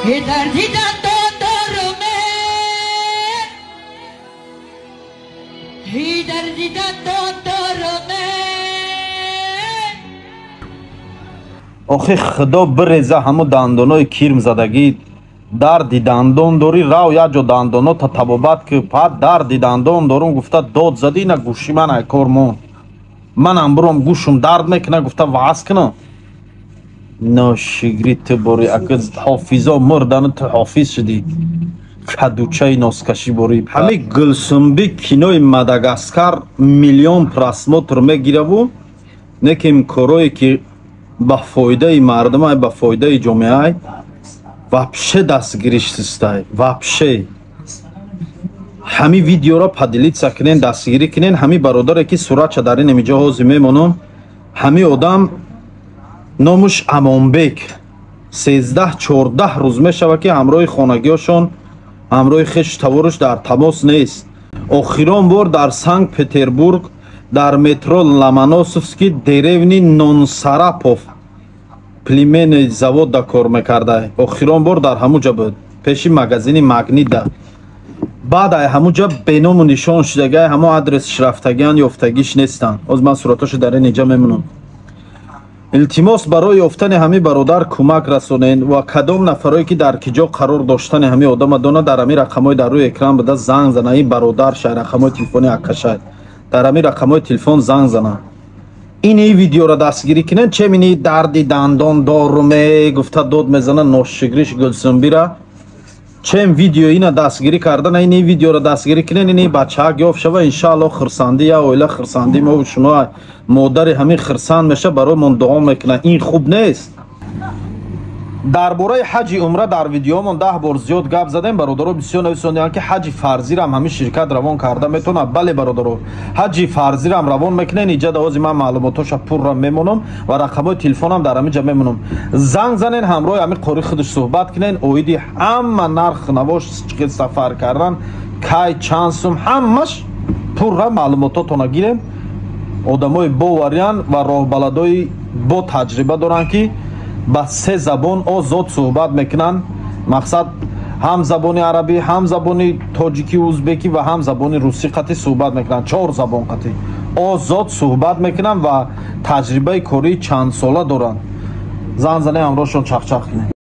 Дарди дандон дорум, дарди дандон дорум. Охи худо биреза ҳамо дандонои кирм задагӣ. Дарди дандон дорӣ, рав як ҷо дандонота табобат ки. Пад дарди дандон дорум гуфта дод задӣ, на гӯши ман ай кор монд. Манам буром гӯшум дард мекуна гуфта ваъз кунам. Ношигри ту бори, ака ҳофизо мурдану ту ҳофиз шудӣ. Кадучаи носкашӣ бори. Ҳами Гулсумби кинои Мадагаскар миллион просмотр мегираву, неким корое ки ба фоидаи мардумай, ба фоидаи ҷомеай, вообще дастгириш систай. Вообще ҳами видеоро поделиться кунен, дастгирӣ кунен. Ҳами бародаре ки суратша дар ин ҳамиҷо ҳозир мемонам, ҳами одам номуш Амонбек, 13-14 рӯз мешавад, ки ҳамроҳи хонагиҳошон, ҳамроҳи хешу таворуш дар тамос нест. Охирон бор дар Санкт Петербург, дар метро Ломоносовский, деревни Нонсарапов, племени заводда кор мекарда. Охирон бор дар ҳамуҷа буд, пеши магазини Магнида. Баъд ай ҳамуҷа беному нишон шудагай, ҳамо адресш рафтагиан, ёфтагиш нестанд. Оз ман суратошо дар ин иҷа мемонам. Илтимос, барои ёфтани ҳами бародар кӯмак расонен ва кадом нафарое ки дар ки ҷо қарор доштани ҳами одама дона, дар ҳами рақамҳои дар рӯи экран буда занг зана. Ин бародар шай, рақамҳои телефони аккашай, дар ҳами рақамҳои телефон занг зана. Ини видеоро дастгирӣ кунен. Чемини дарди дандон доруме гуфта дод мезана ношигриш Гулсумбира. Чем видео ина дастгирӣ кардана, ини видеоро дастгирӣ кунен, ини бачаак ёфт шава, иншаалло хурсандӣ я оила, хурсандӣ мову шумо. Модари ҳамин хурсанд меша, барои дуо мекуна. Ин хуб нест. Дар бораи ҳаҷи умра дар видеомон 10 бор зиёд гап задем. Бародаро бисёр нависондианд, ки ҳаҷи фарзирам ҳамин ширкат равон карда метавонад. Бале, бародаро, ҳаҷи фарзирам равон мекунен. Иҷа давози ман маълумотоша пурра мемонам ва рақамҳои телефонам дар ҳамин ҷа мемонам. Занг занен, ҳамроҳи ҳамин қори худаш суҳбат кунен оиди ҳама нарх навош, чӣ сафар кардан, кай, чанд сум, ҳамаш пурра маълумототона гирем. Одамои бовариян ва роҳбаладои бо таҷриба доранд, ки ба се забон озод суҳбат мекунанд. Мақсад, ҳам забони арабӣ, ҳам забони тоҷикӣ, узбекӣ ва ҳам забони русӣ қатӣ суҳбат мекунанд. Чор забон қатӣ озод суҳбат мекунанд ва таҷрибаи кории чандсола доранд. Занг занем, ҳамроҳшон чахчах кунем.